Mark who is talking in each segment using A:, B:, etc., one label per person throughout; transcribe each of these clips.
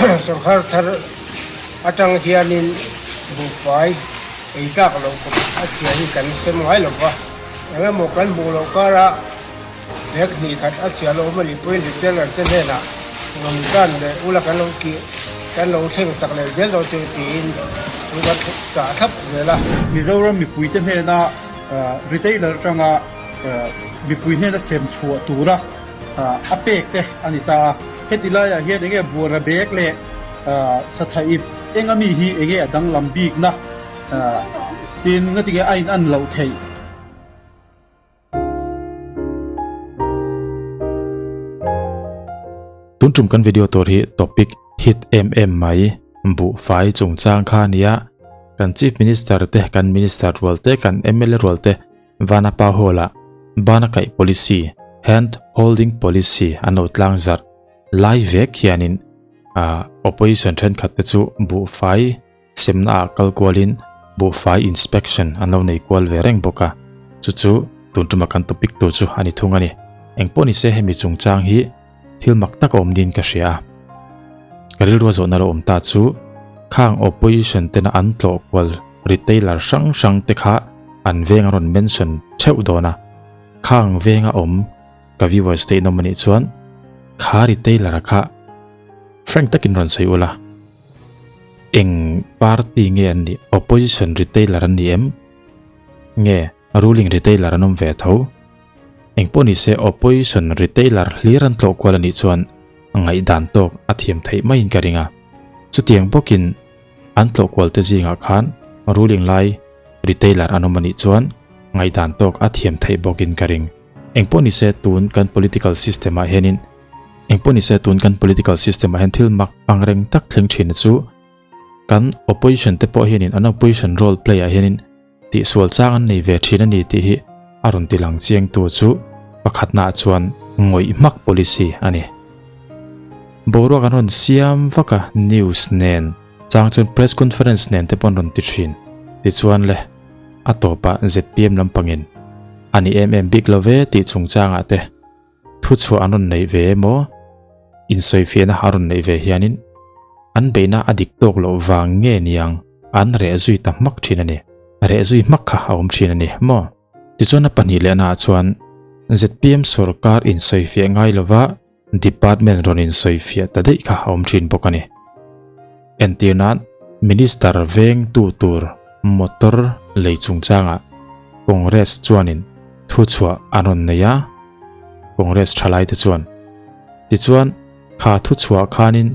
A: Sorkar thar atang hianin buhfai ei tlak loh kawp a chhia hi kan sem ngai lo va, eng emaw kan hmuh loh kara bag hnih khat a chhia lo awm a nih pawhin retailer te hnenah rawn dan leh ula kan lo kih kan lo thleng sak leh zel dawn chu tiin thu kan chah thlap zel a.
B: Mizoram mipuite hnena retailer atanga mipui hnena sem chhuah tura a pek te a ni ta a. Heti laiah hian enge buara bag leh sathaip enga mi hi enge a danglam bikna tin ngatinge a in an loh theih.
C: Tun tum kan video tur hi topic hit em em mai buhfai chungchang kha a nia. Kan Chief Minister te, kan Minister rual te, kan mla rual te Vanapa Hall ah bana kaih policy, hand holding policy, an lo tlang zarh lai vek hianin ah opposition thenkhat te chu buhfai semna ah kal kualin buhfai inspection an lo nei kual ve reng bawk a, chu chu tun tuma kan topic tur chu a ni thung a ni. Engpawh ni se hemi chungchang hi thil mak tak a awm niin ka hria a, ka rilru a zawhna lo awm ta chu khang opposition tena an tlawh kual retailer hrang hrang te kha an veng a rawn mention theuh dawn a, khang venga awm ka viewers te in awm anih chuan kha retailer a kha frank takin rawn sawi ula eng party nge an nih opposition retailer an ni em nge ruling retailer an awm ve tho. Engpawh ni se opposition retailer hlir an tlawh kual anih chuan ngaihdan tawk a thiam theih maiin ka ring a. Chutiang bawkin an tlawh kual te zingah khan ruling lai retailer an awm anih chuan ngaihdan tawk a thiam theih bawkin ka ring. Engpawh ni se tun kan political system ah hianin Engpawh ni se tun kan political system ah hian thil mak angreng tak thleng thin chu kan opposition te pawh hianin an opposition role play ah hianin Tihsual chang an nei ve thin a ni tih hi a rawn ti lang chiangtu chu pakhatnaah chuan ngawih hmak policy a ni. Boruak an rawn siam vak a, news nen chang chuan press conference nen te pawh an rawn ti thin. Tichuan le, a tawpah zpm lampangin a ni em em bik lo ve tih chungchangah te Thuchhuah an rawn neih ve emaw, insawifiahna a rawn neih ve hianin an beihna a dik tawk loh vang nge niang an reh zui ta hmak thin a ni. Reh zui hmak kha a awm thin a ni maw? Tichuan a pahnih lehnaah chuan zpm sorkar insawifiah ngai lova department rawn insawifiah ta daih kha a awm thin bawk a ni. Entir nan Minister vengtu tur motor lei chungchangah Congress chuanin thuchhuah an rawn nei a, Congress thalaite chuan. Tichuan, kha thuchhuah khanin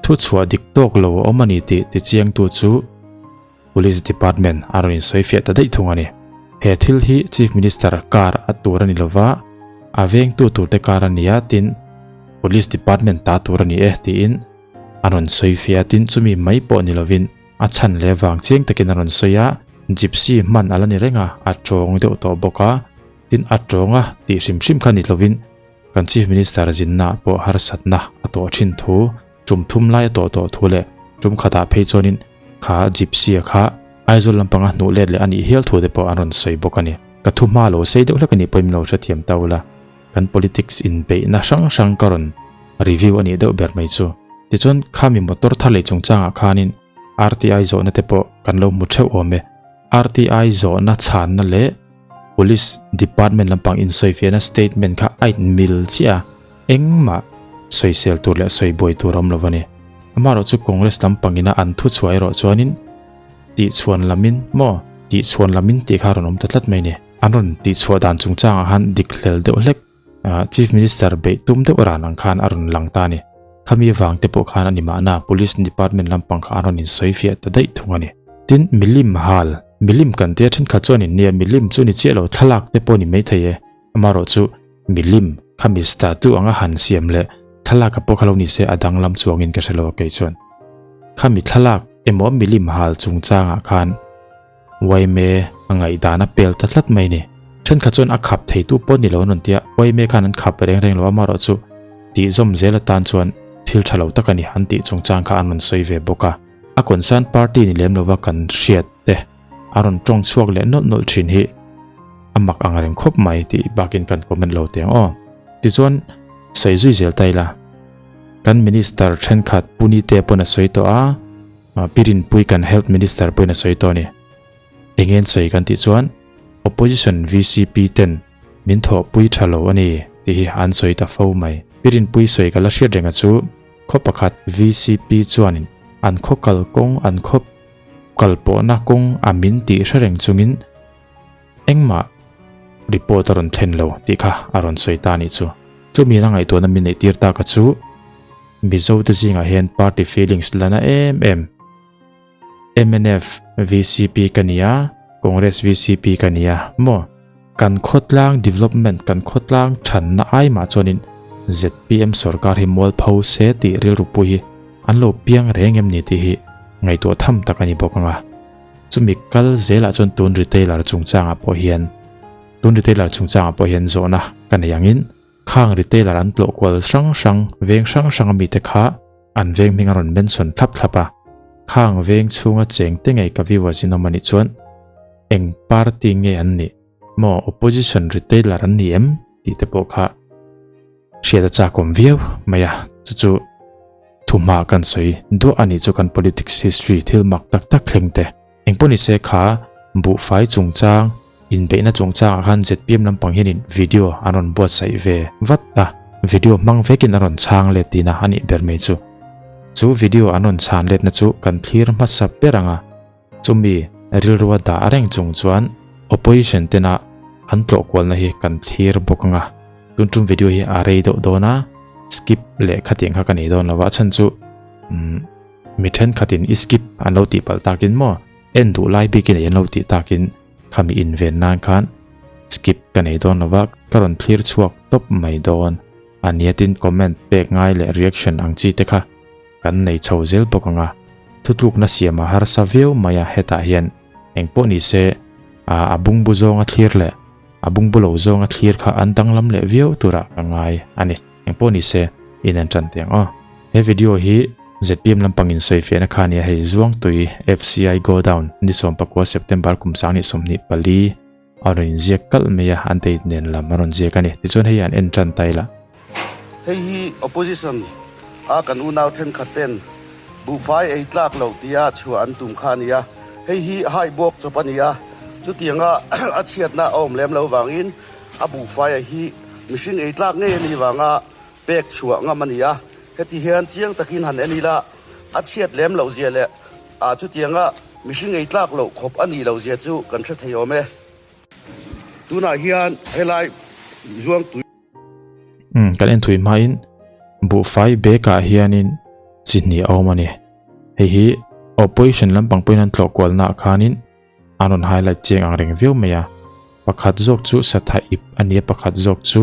C: thuchhuah dik tawk lo a awm a ni tih tichiangtu chu Police Department a rawn insawifiah ta daih thung a ni. He thil hi Chief Minister car a tur a ni lova, a vengtu turte car a ni a, tin Police Department ta tur a ni e tiin a rawn sawifiah a, tin chumi mai pawh ni lovin A chhan leh vang chiang takin a rawn sawi a, Gypsy hman a la ni reng a, a tawng deuh tawh bawk a, tin a tawng a tih hrim hrim kha ni tlovin kan Chief Minister zinna pawh harsatna a tawh thin thu, tum thum lai a tawh tawh thu leh tum khatah phei chuanin kha Gypsy a kha Aizawl lampanga hnuh let leh a nih hial thu te pawh an rawn sawi bawk a ni. Ka thu hma lo sei deuh hlek a nih pawhin min lo hrethiam ta ula, kan politics inbeihna hrang hrang ka rawn review a nih deuh ber mai chu. Tichuan khami motor thar lei chungchangah khanin RTI zawhna te pawh kan lo hmu theuh awm e. RTI zawhna chhanna leh Police Department lampang insawifiahna statement kha a inmil chiah a, engmah sawisel tur leh sawi buai tur a awm lo a ni. Amaherawhchu Congress lampangina an thuchhuah erawh chuanin tihchhuan lamin maw tihchhuan lamin tih kha a rawn awm ta tlat mai a ni. An rawn tihchhuah dan chungchangah khan dik hlel deuh hlek Chief Minister beih tum deuh ran ang khan a rawn lang ta a ni. Khami vang te pawh khan a ni mahna Police Department lampang kha an rawn insawifiah ta daih thung a ni. Tin, milim hal, milim kan tia thenkhat chuan in nia, milim chu ni chiah lo, thlalak te pawh ni maithei e. Amaherawh chu milim khami statue anga han siam leh thlalak a pawh kha lo ni se a danglam chuangin ka hre lo a kei chuan. Khami thlalak emaw milim hal chungchangah khan Uaime a ngaihdan a pel ta tlat mai ni. Thenkhat chuan a khap theitu pawh ni lo an rawn ti a, Uaime khan an khap reng reng lo a, amaherawh chu tih zawm zel atan chuan thil tha lo tak a ni an tih chungchang kha an rawn sawi ve bawk a. A concern party ni lem lova kan hriat te a rawn tawng chhuak leh nawlh nawlh thin hi a mak ang reng khawp mai tih bakin kan comment lo teh ang aw. Tichuan sawi zui zel ta ila. Kan Minister thenkhat Pu Nite pawn a sawi tawh a, Pi Rinpui kan Health Minister pawhin a sawi tawh a ni. Eng en sawi kan tih chuan Opposition VCP ten min thawhpui tha lo a ni tih hi an sawi ta fo mai. Pi Rinpui sawi ka la hriat renga chu khaw pakhat VCP chuanin an khaw kal kawng an khaw kal pawhna kawng a min tih hre reng chungin Engmah report a rawn thlen lo tih kha a rawn sawi ta anih chu. Chumi a ngaihtuahna min neih tir tak a chu Mizo te zingah hian party feelings la na em em. Mnf VCP ka ni a, Congress VCP ka ni a maw? Kan khawtlang development kan khawtlang thanna ai mah chuanin zpm sorkar hi mualpho se tih rilru pui hi an lo piang reng em ni tih hi ngaihtuah tham tak a ni bawk ang a. Chumi kal zelah chuan tun retailer chungchangah pawh hian tun retailer chungchangah pawh hian zawhna ka nei angin khang retailer an tlawh kual hrang hrang veng hrang hrang ami te kha an veng hming a rawn mention thlap thlap a, khang veng chhunga cheng te ngei ka viewers in awm anih chuan eng party nge an nih maw opposition retailer an ni em tih te pawh kha hriat a chakawm viau mai a, chu chu thuhma kan sawi duah a nih chu kan politics history thil mak tak tak thleng te. Engpawh ni se kha buhfai chungchang inbeihna chungchangah khan zpm lampang hianin video an rawn buatsaih ve vat a, video hmang vekin an rawn chhang let tihna a nih ber mai chu. Chu video an rawn chhan letna chu kan thlir hmasa ber ang a. Chumi rilrua dah reng chung chuan opposition tena an tlawh kualna hi kan thlir bawk ang a, tun tum video hi a rei deuh dawn a, skip leh khatiang kha ka nei dawn lo a, chhan chu umm mi thenkhatin i skip an lo tih palh takin maw en duh lai bikin ei an lo tih takin khami inven nan khan skip ka nei dawn lo a, ka rawn thlir chhuak tawp mai dawn a nia tin comment pek ngai leh reaction ang chi te kha. Kan nei chho zel bawk ang a, thutlukna siam a harsa viau mai a hetah hian eng pawh ni se a bungbu zawnga thlir leh a bungbu lo zawnga thlir kha an danglam leh viau turah ka ngai a ni. Eng pawh ni se in en tan teh ang aw. He video hi zpm lampang in sawi fiahna kha nia hei Zuangtui FCI Godown ni 19 September kum 2024 A rawn inziak kalh mai a, an date nen lam a rawn ziak a ni. Tichuan hei an en tan ta ila.
D: Hei hi opposition a kan unau thenkhat ten buhfai ei tlak loh tia chhuah an tum kha a ni a, hei hi hai buak chawp a ni a, chutianga a chhiatna a awm lem lo vangin a buhfaia hi mihring ei tlak ngei a nih vanga pek chhuah ngam a ni a, heti hian chiang takin han en ila a chhiat lem loh zia leh chutianga Mihring ei tlak loh khawp a nih loh zia chu kan hre thei awm e. Tunah hian helai Zuangtui.
C: Umm kan en thui hmain buhfai bag ah hianin chi hnih a awm a ni. Hei hi opposition lampang pawhin an tlawh kualna ah khanin an rawn highlight chiang ang reng viau mai a. Pakhat zawk chu satha ip a ni a, pakhat zawk chu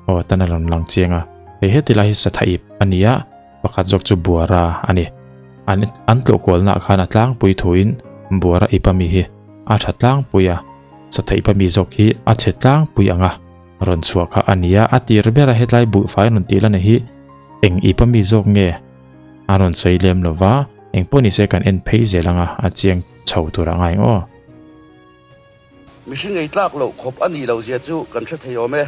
C: aw tan a rawn lang chiang a. Hei heti lai hi satha ip a ni a, pakhat zawk chu buara a ni. An an tlawh kualna ah khan a tlangpui thuin buara ip ami hi a tha tlangpui a, satha ip ami zawk hi a chhe tlangpui ang a rawn chhuah kha a ni a. A tir ber a hetlai buhfai rawn tih lan hi eng ip ami zawk nge a rawn sawi lem lo va, engpawh ni se kan en phei zel ang a, a chiang chho tur a ngai ang aw.
D: Mihring ei tlak loh khawp a nih loh zia chu kan hre thei awm e.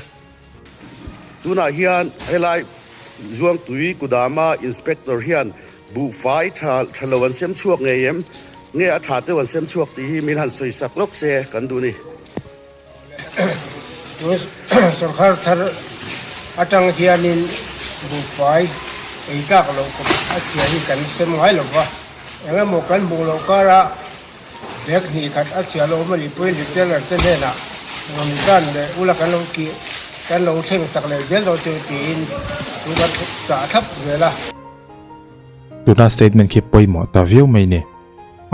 D: Tunah hian helai Zuangtui Kudama Inspector hian buhfai tha tha lo an sem chhuak ngei em? Nge a tha cheu an sem chhuak tih hi min han sawi sak lawk se kan duh ni.
A: Tun sawrkar thar atang hianin buhfai ei tlak loh khawp a chhia hi kan sem ngai lo va, engemaw kan hmuh loh karah Bag hnih khat a chhia lo awm a nih pawhin retailer te hnenah rawn dan leh ula kan lo kih kan lo thleng sak leh zel dawn chu tiin thu kan chah thlap zel a.
C: Tuna statement khi pawimawh ta viau mai ni.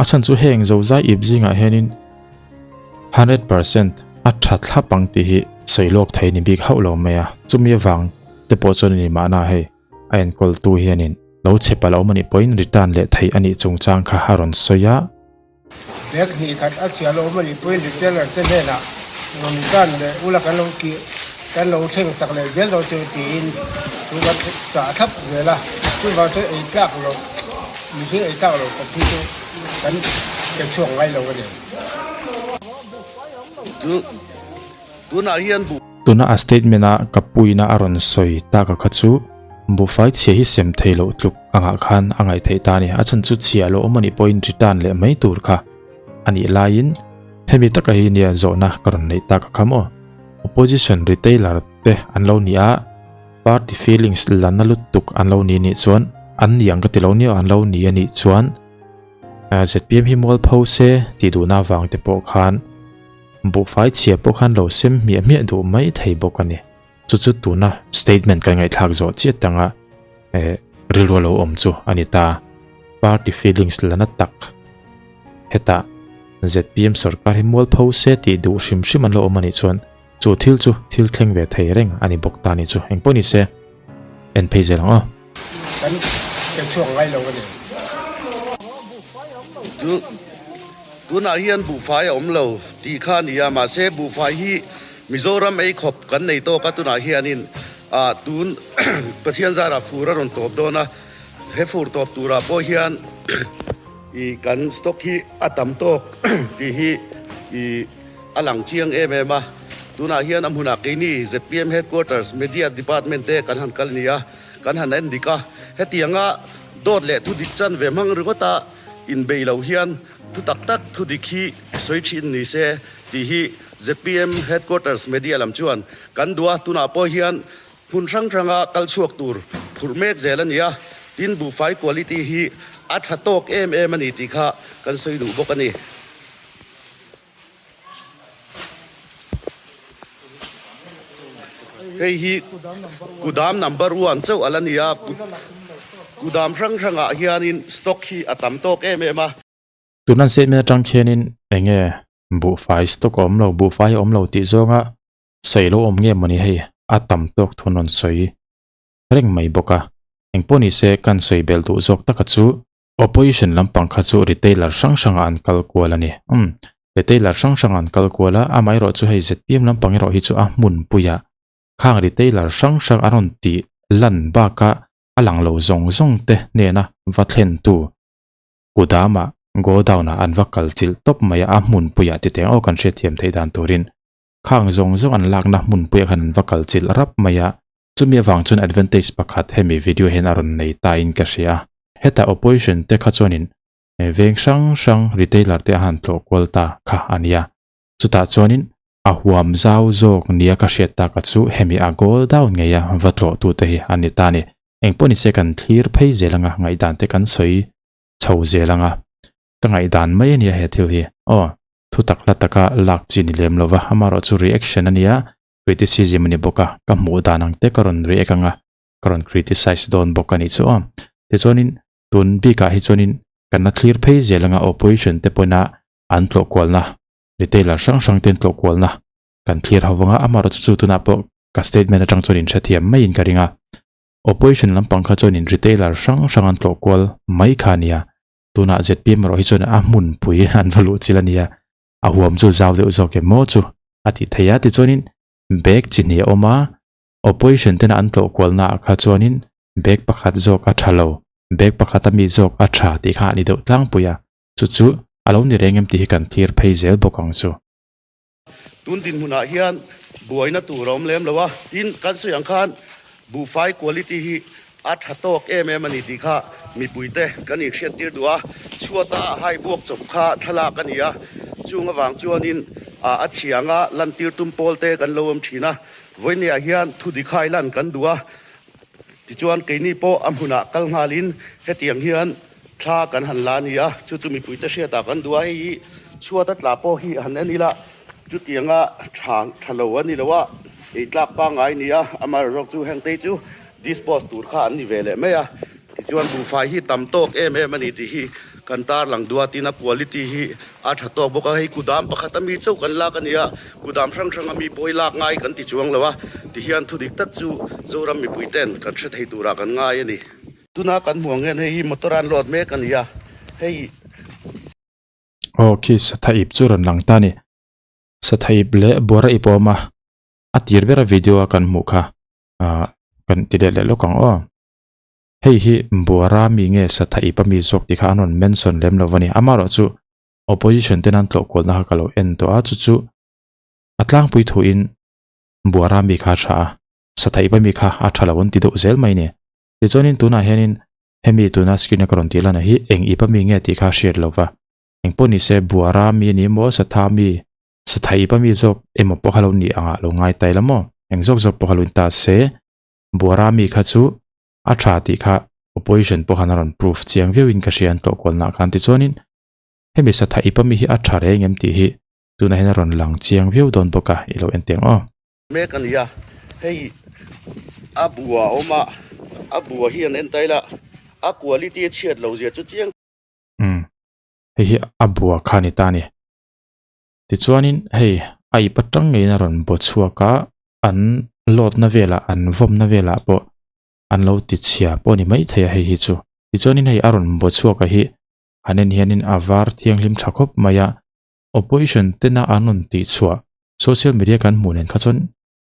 C: A chhan chu heng zozai ip zingah hianin 100% a tha thlap ang tih hi sawi lawk thei ni bik hauh lo mai a, chumi avang te pawh chuan a ni mahna hei. A enkawltu hianin lo chhe palh a awm a nih pawhin return leh theih a nih chungchang kha a rawn sawi a.
A: Bag hnih khat a chhia lo awm a nih pawhin retailer te hnenah rawn return leh ula kan lo kih kan lo thleng sak leh zel dawn chu tiin thu kan chah thlap zel a, chuvang chuan ei tlak loh mihring ei tlak loh kawp hi chu kan pe chhuak ngai lo a ni.
D: Chu tunah hian buh.
C: Tuna a statement a ka puina a rawn sawi tak a kha chu Buhfai chhia hi sem thei loh tluk angah khan a ngaih theih ta a ni. A chhan chu chhia lo awm a nih pawhin return leh mai tur kha a nih laiin hemi taka hi nia zawhna ka rawn neih tak a kha maw. Opposition retailer te an lo ni a, party feelings la na lutuk an lo ni nih chuan an ni ang ka ti lo nia an lo ni a nih chuan zpm hi mualpho se tih duhna avang te pawh khan buhfai chhia pawh khan lo sem hmiah hmiah duh mai thei bawk a ni. Chu chu tuna statement kan ngaihthlak zawh chiat tanga eh rilru lo awm chu a ni ta. Party feelings la na tak hetah zpm sorkar hi mualpho se tih duh hrim hrim an lo awm a nih chuan chu thil chu thil thleng ve thei reng a ni bawk ta ni chu. Engpawh ni se en phei zel ang aw.
A: Kan tel chhuak ngai lo a ni.
D: Chu tunah hian buhfai a awm lo tih kha a ni a, mahse buhfai hi Mizoram ei khawp kan nei tawk a tunah hianin ah tun Pathian zarah fur a rawn tawp dawn a, he fur tawp turah pawh hian ih kan stock hi a tam tawk tih hi ih a lang chiang em em a. Tunah hian a hmunah keini zpm Headquarters Media Department te kan han kal ni a, kan han en dik a, hetianga dawt leh thudik chan ve hmang ringawta inbei lo hian thu tak tak thudik hi sawi thin ni se tih hi zpm Headquarters Media lam chuan kan duh a, tunah pawh hian hmun hrang hranga kal chhuak tur phurh mek zel a ni a, tin buhfai quality hi a tha tawk em em a ni tih kha kan sawi duh bawk a ni. Hei hi kudam number one chauh a la ni a, kudam hrang hrangah hianin stock hi a tam tawk em em a.
C: Tuna statement atang khianin eng nge buhfai stock a awm lo, buhfai a awm lo tih zawnga sawi lo awm nge mawni hei a tam tawk thu an rawn sawi reng mai bawk a. Engpawh ni se kan sawi belh duh zawk taka chu opposition lampang kha chu retailer hrang hrangah an kal kual a ni. Umm retailer hrang hrangah an kal kual a, amaherawh chu hei zpm lampang erawh hi chu a hmunpuiah khang retailer hrang hrang an rawn tih lan baka a lang lo zawng zawng te hnena va thlentu Kudamah, Godown-ah an va kal chilh tawp mai a, a hmunpuiah ti teng aw kan hriatthiam theih dan turin khang zawng zawng an lakna hmunpuiah khan an va kal chilh rap mai a, chumi avang chuan advantage pakhat hemi video hian a rawn nei ta in ka hria. Hetah opposition te kha chuanin veng hrang hrang retailer te a han tlawh kual ta kha a nia. Chutah chuanin a huam zau zawk nia ka hriat taka chu hemi a godown ngeia va tlawh tute hi a ni ta a ni. Engpawh nise kan thlir phei zel anga ngaihdan te kan sawi chho zel anga ka ngaihdan mai ania he thil hi. Aw, thu tak hla taka lak chi ni lem lova amaherawh chu reaction ania criticism a ni bawk a, ka hmuh dan ang te ka rawn react anga ka rawn criticize dawn bawk a nih chu aw. Tichuanin tun bikah hi chuanin kan la thlir phei zel anga opposition te pawhin a an tlawh kualna retailer hrang hrang ten tlawh kualna kan thlir ho vanga amaherawh chu chu tunah pawh ka statement atang chuan inhrethiam maiin ka ring a. Opposition lampang kha chuanin retailer hrang hrang an tlawh kual mai kha a nia. Tunah zpm erawh hi chuan a hmunpui an va luh chil a nia. A huam chu zau deuh zawk em maw chu a tih theih a. Tichuanin bag chi hnih a awm a, opposition tena an tlawh kualna ah kha chuanin bag pakhat zawk a tha lo, bag pakhat ami zawk a tha tih kha a ni deuh tlangpui a. Chu chu a lo ni reng em tih hi kan thlir phei zel bawk ang chu.
D: Tun dinhmunah hian buaina tur a awm lem lo a, tin kan sawi ang khan buhfai quality hi a tha tawk em em a ni tih kha mipuite kan inhriattir duh a, chhuata hai buak chawp kha thlalak a ni a, chung avang chuanin a chhia anga lantir tum pawl te kan lo awm thin a, vawinia hian thudik hai lan kan duh a, tichuan keini pawh a hmunah kal nghalin hetiang hian Thla kan han la a ni a, chu chu mipuite hriatah kan duh a, hei hi chhuat a tla pawh hi han en ila chutianga tha tha lo a ni lo a, ei tlak pangngai a ni a, amaherawh chu hengte chu dispose tur kha an ni ve leh mai a, tichuan buhfai hi tam tawk em em a ni tih hi kan tarlang duh a, tin a quality hi a tha tawk bawk a, hei kudam pakhat ami chauh kan lak a ni a, kudam hrang hrang ami pawh hi lak ngai kan ti chuang lo a, tihian thudik tak chu Zoram mipuiten kan hre thei turah kan ngai a ni. Tuna kan hmuh ang hian hei hi motor an load mek a ni a, hei.
C: Aw khi satha ip chu rawn lang ta a ni. Satha ip leh buara ip a awm a, a tir bera video a kan hmuh kha ah kan ti leh leh lawk ang aw. Hei hi buara mi nge satha ip a mi zawk tih kha an rawn mention lem lo a ni. Amaherawh chu opposition ten an tlawh kualna kha ka lo en tawh a, chu chu a tlangpui thuin buara mi kha a tha a, satha ip a mi kha a tha lo an ti deuh zel mai a ni. Tichuanin tunah hianin hemi tuna screen a ka rawn tih lan hi eng ip ami nge tih kha a hriat lova. Engpawh nise buara mi a ni emaw satha mi satha ip ami zawk emaw pawh kha lo nih angah lo ngai ta ila maw eng zawk zawk pawh kha lo in ta se buara mi kha chu a tha tih kha opposition pawh khan a rawn proof chiang viau in ka hria an tlawh kualna ah khan tichuanin hemi satha ip ami hi a tha reng em tih hi tunah hian a rawn lang chiang viau dawn bawk a i lo en teh ang aw.
D: Mek a ni a, hei a bua a awm a, a bua hi an en ta ila a quality a chhiat lo zia chu chiang.
C: Umm hei hi a bua kha a ni ta a ni. Tichuanin hei a ip atang ngeiin a rawn baw chhuak a, an load na velah an vawm na velah pawh an lo ti chhia pawh a ni maithei a hei hi chu. Tichuanin hei a rawn baw chhuak a hi han en hianin a var thianghlim tha khawp mai a, Opposition tena an rawn tih chhuah social media kan hmuh nen kha chuan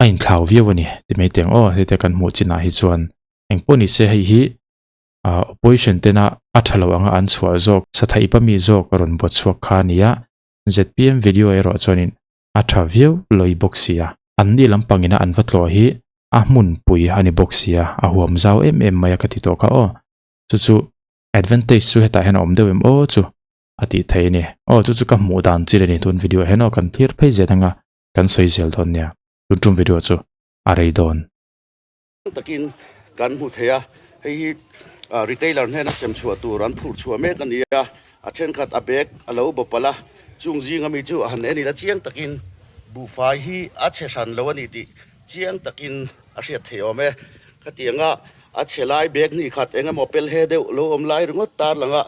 C: a inthlau viau a ni ti mai teng aw heti kan hmuh chinah hi chuan engpawh ni se hei hi ah opposition tena a tha lo anga an chhuah zawk sathaih pa mi zawk a rawn buat chhuak kha a ni a zpm video erawh chuanin a tha viau lawih bawk si a an ni lampang ina an va tlawh hi a hmunpui a ni bawk si a a huam zau em em mai a ka ti tawh kha aw chu chu advantage chu hetah hian a awm deuh em aw chu. a tih theih a ni. Aw chu chu ka hmuh dan chi le ni tun video ah hian aw kan thlir phei zel anga kan sawi zel dawn nia tun tum video chu a rei dawn.
D: Takin kan hmu thei a, hei hi retailer hnena sem chhuah tur an phurh chhuah mek a ni a, a thenkhat a bag a lo baw palh a, chung zinga mi chu a han en ila chiang takin buhfai hi a chhe hran lo a ni tih chiang takin a hriat theih awm e. Khatianga a chhe lai bag hnih khat eng emaw pel he deuh lo awm lai ringawt tar langa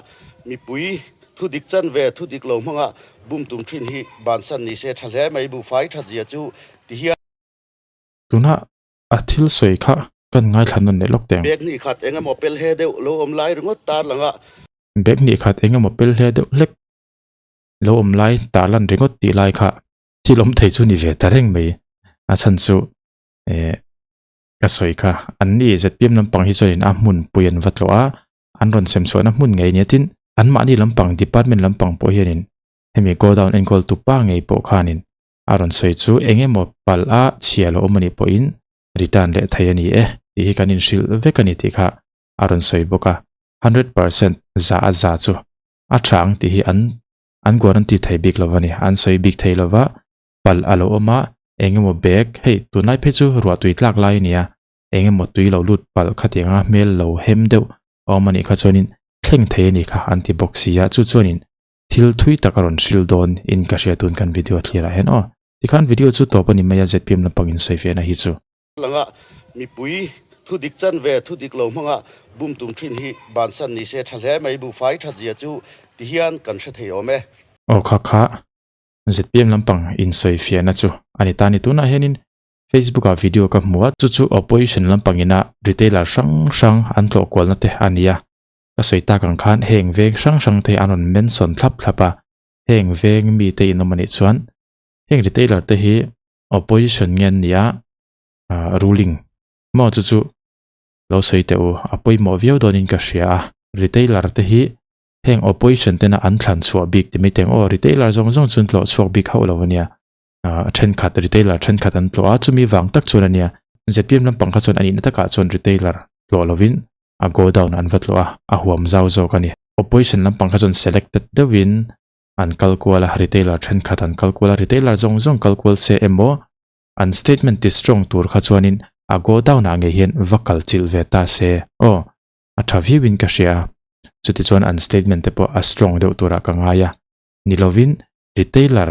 D: mipui thu dik chan ve thu dik lo hmanga bum tum thin hi bansan ni se tha hle mai buhfai that zia chu ti hian.
C: Tuna a thil sawi kha kan ngaithla nawn leh lawk teh ang.
D: Bag hnih khat eng emaw pel he deuh lo awm lai ringawt tar langa.
C: Bag hnih khat eng emaw pel he deuh hlek lo awm lai tar lan ringawt tih lai kha thil awm thei chu ni ve ta reng mai a chhan chu eh ka sawi kha an ni zpm lampang hi chuanin a hmunpui an va tlawh a an rawn sem chhuahna hmun ngei nia tin anmahni lampang department lampang pawh hianin hemi godown enkawl tu pa ngei pawh khanin a rawn sawi chu eng emaw palh a chhia lo awm anih pawhin return leh thei a ni e tih hi kan inhrilh vek a ni tih kha a rawn sawi bawk a 100% za a za chu a tha ang tih hi an an guarantee thei bik lo a ni an sawi bik thei lo va palh a lo awm a eng emaw bag hei tunlai phei chu ruah tui tlak lai a ni a eng emaw tui lo lut palh khatiang a hmel lo hem deuh a awm a nih kha chuanin thleng thei a ni kha an ti bawk si a chu chuanin thil thui tak a rawn hril dawn in ka hria tun kan video thlir ah hian aw tikhan video chu tawp a ni mai a zpm lampang in sawi fiahna hi chu.
D: Langa mipui thu dik chan ve thu dik lo hmanga bum tum thin hi bansan ni se tha hle mai buhfai that zia chu ti hian kan hre thei awm e.
C: Aw kha kha zpm lampang in sawi fiahna chu a ni ta a ni tunah hianin Facebook ah video ka hmu a chu chu opposition lampang ina retailer hrang hrang an tlawh kualna te a ni a ka sawi tak ang khan heng veng hrang hrang te an rawn mention thlap thlap a heng veng mi te in awm a nih chuan heng retailer te hi opposition nge an ni a ah ruling maw chu chu lo sawi teh u a pawimawh viau dawnin ka hria a retailer te hi heng opposition tena an thlan chhuah bik ti mai teng aw retailer zawng zawng chu an tlawh chhuak bik hauh lo ania ah thenkhat retailer thenkhat an tlawh a chumi vang tak chuan ania zpm lampang kha chuan a nihna takah chuan retailer tlawh lovin a godown an va tlawh a a huam zau zawk a ni opposition lampang kha chuan selected deuhin an kal kual a retailer thenkhat an kal kual a retailer zawng zawng kal kual se emaw an statement ti strong tur kha chuanin a godown ah ngei hian va kal chilh ve ta se aw a tha viau in ka hria a chuti chuan an statement te pawh a strong deuh turah ka ngai a ni lovin retailer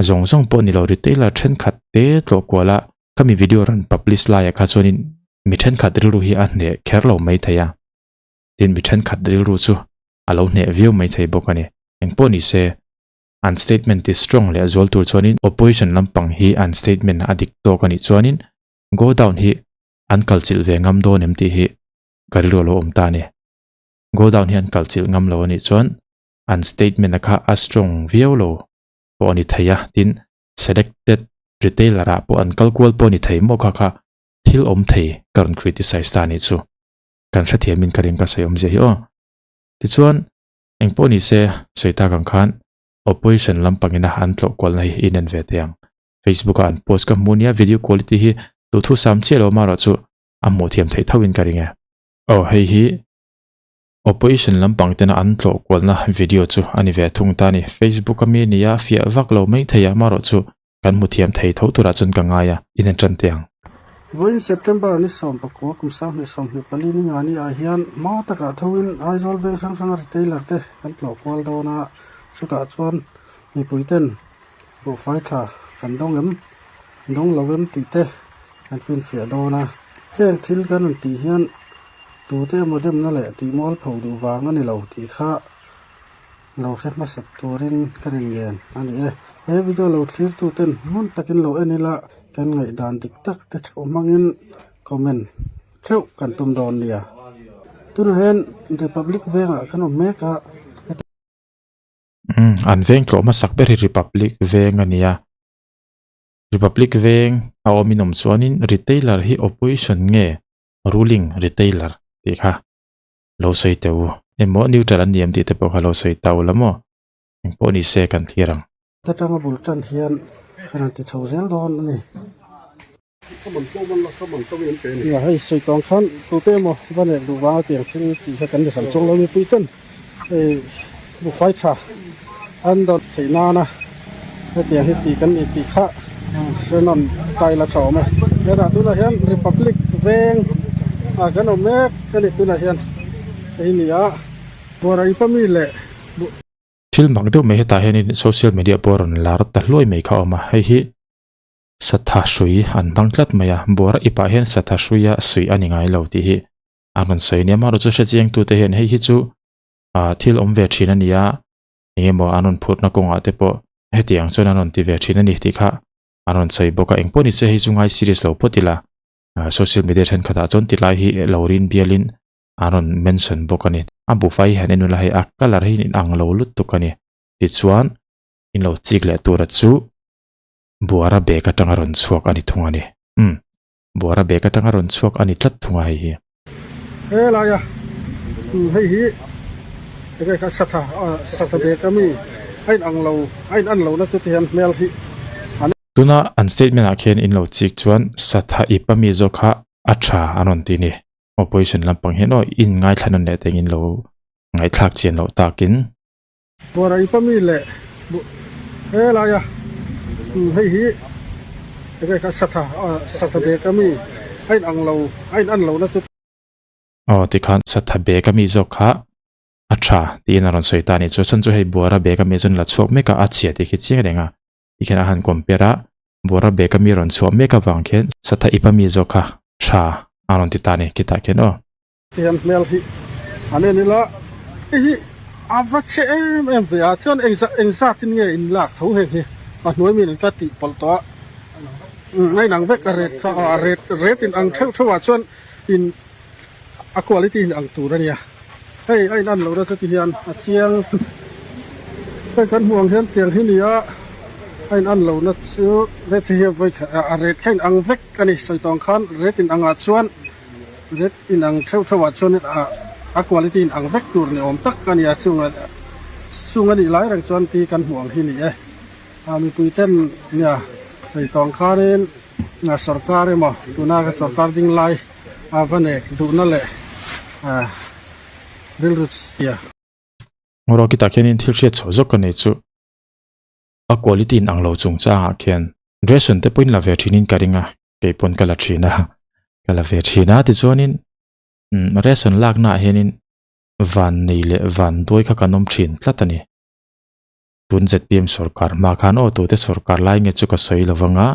C: zawng zawng pawh ni lo retailer thenkhat te tlawh kual a khami video rawn publish laiah kha chuanin mi thenkhat rilru hi a hneh kher lo mai thei a tin mi thenkhat rilru chu a lo hneh viau mai thei bawk a ni engpawh ni se an statement ti strong leh zual tur chuanin opposition lampang hi an statement a dik tawk a nih chuanin go down hi an kal chilh ve ngam dawn em tih hi ka rilru a lo awm ta a ni. Godown hi an kal chilh ngam lo a nih chuan an statement a kha a strong viau lo pawh a ni thei a, tin selected retailer ah pawh an kal kual pawh a ni thei maw kha kha thil awm thei ka rawn criticize ta a nih chu. Kan hrethiamin ka ring ka sawi awmzia hi aw. Tichuan engpawh ni se sawi tak ang khan opposition lampangina an tlawh kualna hi inen ve teh ang. Facebook ah an post ka hmu nia video quality hi duhthusam chiah lo amaherawhchu a hmuh thiam theih tho in ka ring e. Aw hei hi opposition lampang tena an tlawh kualna video chu a ni ve thung ta a ni. Facebook a mi a nia fiah vak lo mai thei a amaherawh chu kan hmu thiam thei tho turah chuan ka ngai a, in en tan teh ang.
E: Vawiin September ni 19 kum 2024 ni nga ni ah hian hma takah thoin Aizawl veng hrang hranga retailer te kan tlawh kual dawn a, chutah chuan mipui ten buhfai tha kan dawng em dawng lo em tih te kan finfiah dawn a. Heng thil kan rawn tih hian tute emaw demna leh tih mualpho duh vang a ni lo tih kha lo hre hmasat turin ka rin ngen a ni e. He video lo thlirtu ten hmun takin lo en ila kan ngaihdan dik tak te theuh hmangin comment theuh kan tum dawn nia. Tunah hian Republic vengah kan awm mek a.
C: Umm an veng tlawh hmasak ber hi Republic veng a nia. Republic veng a awm in awm chuanin retailer hi opposition nge ruling retailer tih kha lo sawi teh u. Emaw neutral an ni em tih te pawh kha lo sawi ta u la maw? Engpawh ni se kan thlir ang.
E: Ta tanga bul tan hian kan han ti chho zel dawn a ni. Nia hei sawi tawng khan tute emaw va nek duh vanga tiang thil tih kha kan ni hran chuang lo mipui ten hei buhfai tha an dawt theih nana hetiang hi tih kan ni tih kha hre nawn ta ila tha awm e. Hetah tunah hian Republic veng ah kan awm mek a ni tunah hian hei ni a Buara-ipa mi leh buh.
C: Thil mak deuh mai hetah hianin social media pawh a rawn lar ta hluai mai kha a awm a hei hi Satha hrui an hmang tlat mai a, buara ipah hian satha hruia suih a ni ngai lo tih hi a rawn sawi nia. Amaherawhchu chu hrechiang tute hian hei hi chu ah thil awm ve thin a ni a, eng emaw an rawn phurhna kawngah te pawh hetiang chuan an rawn ti ve thin a ni tih kha an rawn sawi bawk a. Engpawh ni se hei chu ngai serious lo phawt ila, ah social media thenkhatah chuan tilai hi lo rin bialin an rawn mention bawk a ni. A buhfai hi han en ula hei a colour hi in ang lo lutuk a ni. Tichuan in lo chik leh tura chu. Buara bag atanga rawn chhuak a ni thung a ni. Umm. Buara bag atanga rawn chhuak a ni tlat thung a hei hi.
E: He laia hei hi enge kha satha satha bag a mi a in ang lo a in an lo na chu ti hian hmel hi an.
C: Tuna an statement ah khian in lo chik chuan satha ip a mi zawk kha a tha an rawn ti ni. Opposition lampang hian aw in ngaithla nawn leh teng in lo ngaihthlak chian loh takin.
E: Buara ipa mi leh he laia hei hi enge kha satha satha bag a mi a in ang lo a in an lo na chu.
C: Aw tikhan satha bag a mi zawk kha a tha tiin a rawn sawi ta a ni chu chhan chu hei buara bag a mi chuan la chhuak mek a a chhia tih khi chiang reng a tikhian a han compare a buara bag a mi rawn chhuah mek avang khian satha ipa mi zawk kha tha a rawn ti ta a ni khitah khian aw.
E: Tiang hmel hi an en ila hei hi a va chhe em em ve a chuan engzah engzatin nge in lak tho heng hi a hnuai mi in ka tih pawlh tawh a a inang vek a ret kha a ret ret in ang theuh theuh ah chuan in a quality in ang tur a nia hei a in an loh na chu ti hian a chiang hei kan hmuh ang hian tiang hi ni a a in an loh na chu ret hi vawikhat a ret kha in ang vek a ni sawi tawng khan ret in angah chuan. Red in ang theuh theuh ah chuan a quality in ang vek tur ni awm tak a ni a chung chung a nih lai reng chuan ti kan hmuh ang hi ni e a mipui ten nia hei tawng khanin sorkar emaw tuna ka sorkar ding lai a va nek duhna leh rilru chhia.
C: Ngawrawh kitah khianin thil hriat chhoh zawk ka nei chu a quality in ang lo chungchangah khian dress te pawhin la ve thinin ka ring a. Kei pawn ka la thin a, ka la ve thin a tichuanin umm ration laknaah hianin van nei leh van duai kha kan awm thin tlat a ni. Tun zpm sorkar hma khan aw tute sorkar lai nge chu ka sawi lo vang a,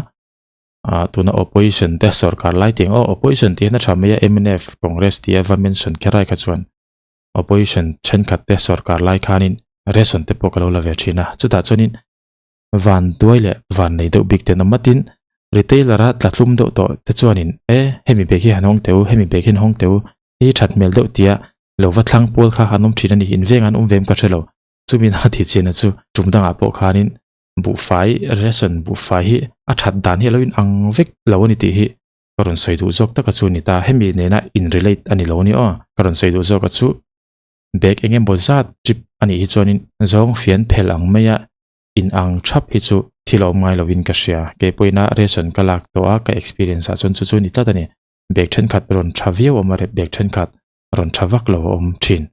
C: ah tuna opposition te sorkar lai tih ang aw opposition tih hian a tha mai a mnf congress tih a va mention kher ai kha chuan opposition thenkhat te sorkar lai khanin ration te pawh ka lo la ve thin a chutah chuanin Van duai leh van nei deuh bik ten awm atin retailer a tla tlum deuh tawh te chuanin e hemi bag hi han hawng teh u hemi bag hi han hawng teh u hei that hmel deuh tia lo va thlang pawl kha han awm thin a ni in veng an awm ve em ka hre lo chumi na thi chin a chu tum dangah pawh khanin buhfai ration buhfai hi a that dan hi a lo in ang vek lo a ni tih hi ka rawn sawi duh zawk taka chu a ni ta hemi nena in relate a ni lo a ni aw ka rawn sawi duh zawk a chu bag eng emaw zat trip a nih hi chuanin zawng fian phel ang maia in ang thap hi chu thil a awm ngai lovin ka hria. Kei pawhin a ration ka lak tawh a, ka experience ah chuan chu chu a ni tlat a ni. Bag thenkhat rawn tha viau awm a, bag thenkhat. rawn tha vak lo a awm thin.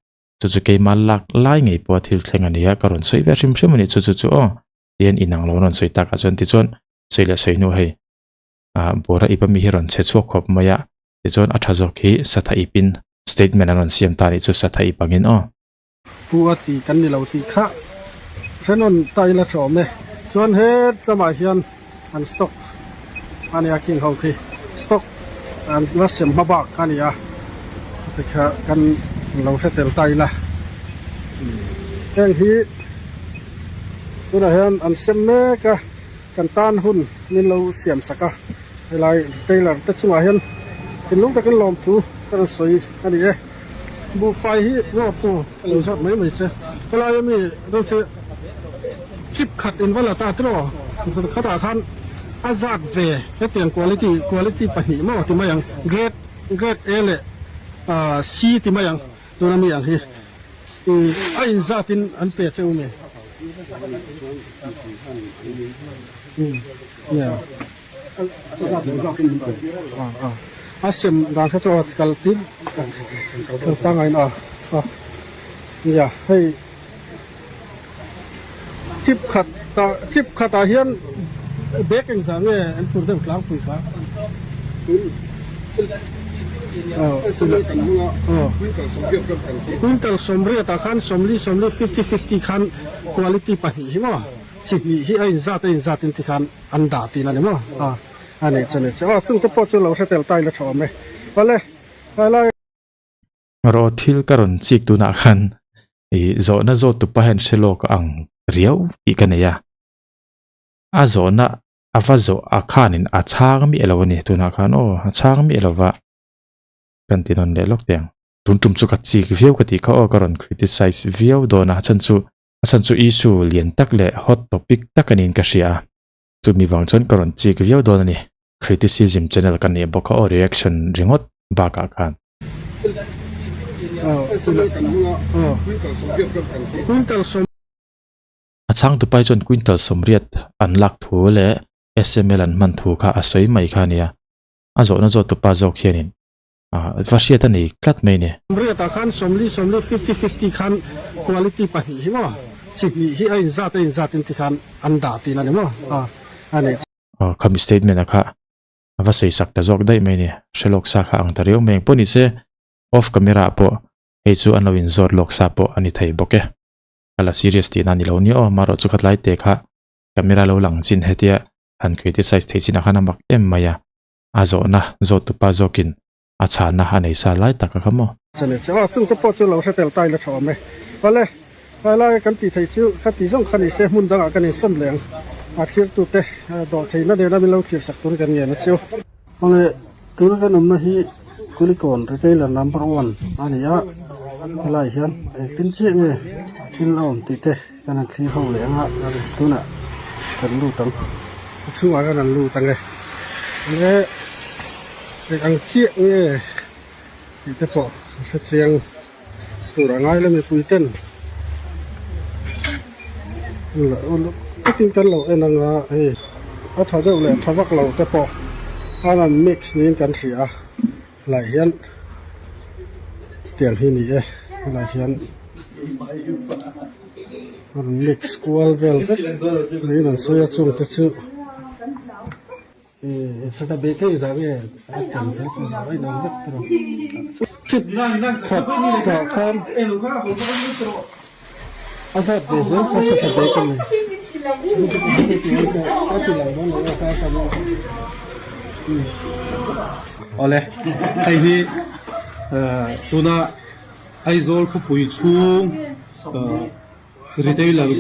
C: Chu chu keima lak lai ngei pawha thil thleng a ni a, ka rawn sawi ve hrim hrim a ni chu chu chu aw tihian inang lo an rawn sawi takah chuan tichuan sawi leh sawi hnu hei ah bawra ip ami hi rawn chhe chhuak khawp mai a tichuan a tha zawk hi satha ipin statement an rawn siam ta a nih chu satha ip angin aw.
E: Pu a ti kan ni lo tih kha hrenawn ta ila tha awm e. Chuan he lamah hian an stock a nia khing ho khi stock an la sem hma bak a ni a tikha kan lo hre tel ta ila heng hi tunah hian an sem mek a kan tan hun min lo siam sak a helai retailer te chungah hian thinlung takin lawmthu ka rawn sawi a ni e. Buhfai hi ngaw pu ka lo zawt mai mai che. Helai ami deuh chu chip khat in va la ta tiraw khatah khan a zat ve hetiang quality quality pahnih maw ti mai ang grade grade A leh C ti mai ang tuna mi ang hi a inzat in an pe che u nge. A sem dan kha chu a kal tir kal pangai in a a nia hei chip khat ah chip khat ah hian bag engzah nge an phur deuh tlangpui kha quintal sawmriat ah khan sawmli sawmli fifty fifty khan quality pahnih hi maw chi hnih hi a inzat a inzat in tikhan an dah tihna ni maw a a nih chu ni chu aw chungte pawh chu lo hre tel ta ila tha awm e awle helai.
C: Rawh thil ka rawn chik tunah khan ih zawhna zawt tupa hian hre lawk ang riau tih ka nei a, a zawhna a va zawh a khanin a chhang miah lo a ni tunah khan aw a chhang miah lo va kan ti nawn leh lawk teh ang tun tum chu ka chik viau ka tih kha aw ka rawn criticize viau dawn a chhan chu A chhan chu issue lian tak leh hot topic tak a niin ka hria a, chumi vang chuan ka rawn chik viau dawn a ni. Criticism channel ka nih bawk a aw reaction ringawt bakah khan. A chhangtupai chuan quintal sawmriat an lak thu leh SML an hman thu kha a sawi mai kha a nia. A zawhna zawttupa zawk hianin va hriat a nei tlat mai ni.
E: Riatah khan sawmli sawmli fifty fifty khan quality pahnih hi maw chi hnih hi a inzat a inzat in tikhan an dah tihna ni maw a a nih.
C: Aw khami statement a kha a va sawi sak ta zawk daih mai ni hre lawk sa kha ang ta riau mai engpawh ni se off camera ah pawh hei chu an lo inzawt lawk sa pawh a ni thei bawk e a la serious tihna a ni lo nia aw amaherawhchu khatlai te kha camera lo lang chin hetia han criticize thei chinah khan a mak em mai a. A zawhna zawttupa zawkin a chhanna a nei sa lai tak a kha maw?
E: Chane chu aw chungte pawh chu lo hre tel ta ila tha awm e. Awle, helai kan tih theih chu ka ti zawng kha ni se hmun dangah kan insawn leh ang. A thirtute dawh theihna nena min lo thlir sak turin kan ngen a chu. Awle, tuna kan awmna hi Kulikawn Retailer Number One a ni a, helai hian engtin chiah nge thil a awm tih te kan han thlir ho leh ang a, tunah kan lut ang. A chhungah khan an lut ang e. Enge eng ang chiah nge tih te pawh a hre chiang tur a ngai la mipui ten takin kan lo en ang a hei a tha deuh leh tha vak lo te pawh an rawn mix niin kan hria a helai hian tiang hi a ni e helai hian a rawn mix kual vel vek niin an sawi a chungte chu.
B: Awle hei hi tuna Aizawl khawpui chhung retailer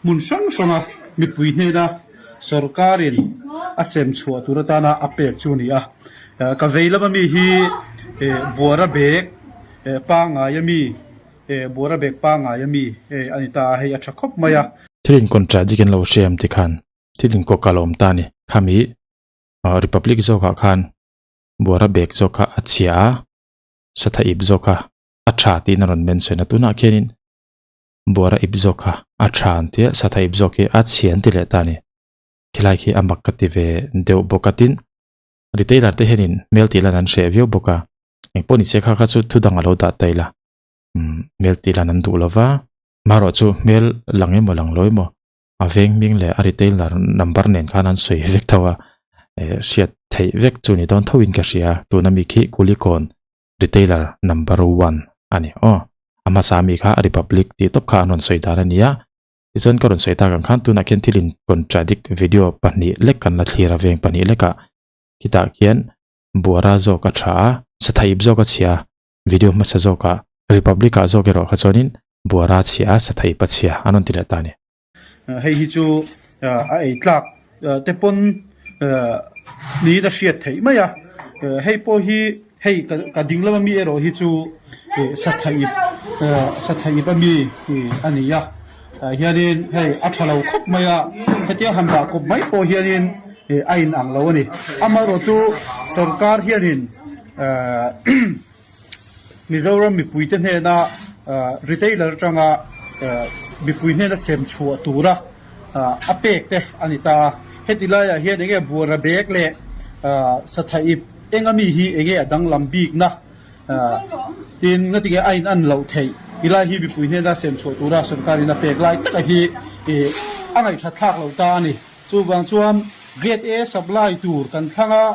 B: Hmun hrang hranga mipui hnena sorkarin a sem chhuah tur atana a pek chu a ni a. Ka vei lama mi hi buara bag pangngai ami buara bag pangngai ami a ni ta a, hei a tha khawp mai a.
C: Thil in contradict an lo hria em tikhan thil in kawk a lo awm ta a ni. Khami Republic zawkah khan buara bag zawk kha a chhia a, satha ip zawk kha a tha tiin a rawn mention a. Tunah khianin Buara ip zawk kha a tha an ti a, satha ip zawk hi a chhia an ti leh ta a ni. Khilai khi a mak ka ti ve deuh bawk a, tin retailer te hianin hmel tih lan an hreh viau bawk a. Engpawh ni se kha kha chu thu dang a lo dah ta ila umm hmel tih lan an duh lo va marawh chu hmel lang emaw lang lo emaw a veng hming leh a retailer number nen khan an sawi vek tho a eh hriat theih vek chu ni dawn tho in ka hria tuna mi khi Kulikawn retailer number one a ni aw a hmasa mi kha Republic tih tawp kha an rawn sawi dan a ni a tichuan ka rawn sawi tak ang khan tunah khian thil in contradict video pahnih lek kan la thlir a veng pahnih lekah khitah khian buara zawk a tha a sathaip zawk a chhia video hmasa zawkah Republic ah zawk erawh kha chuanin buara a chhia a sathaip a chhia an rawn ti leh ta a ni.
B: Hei hi chu a ei tlak te pawn niin a hriat theih mai a, hei pawh hi hei ka ding lama mi erawh hi chu sathaip sathaip ami a ni a tah hianin hei a tha lo khawp mai a, hetia han dah kawp mai pawh hianin a inang lo a ni. Amaherawhchu sorkar hianin Mizoram mipuite hnena retailer atanga mipui hnena sem chhuah tura a pek te a ni ta a. Heti laiah hian enge buara bag leh sathaip eng ami hi enge a danglam bikna tin ngatinge a in an loh theih ti lai hi mipui hnena sem chhuah tura sorkarin a pek lai taka hi a ngaihthat thlak lo ta a ni. Chuvang chuan Grade A supply tur kan thlang a.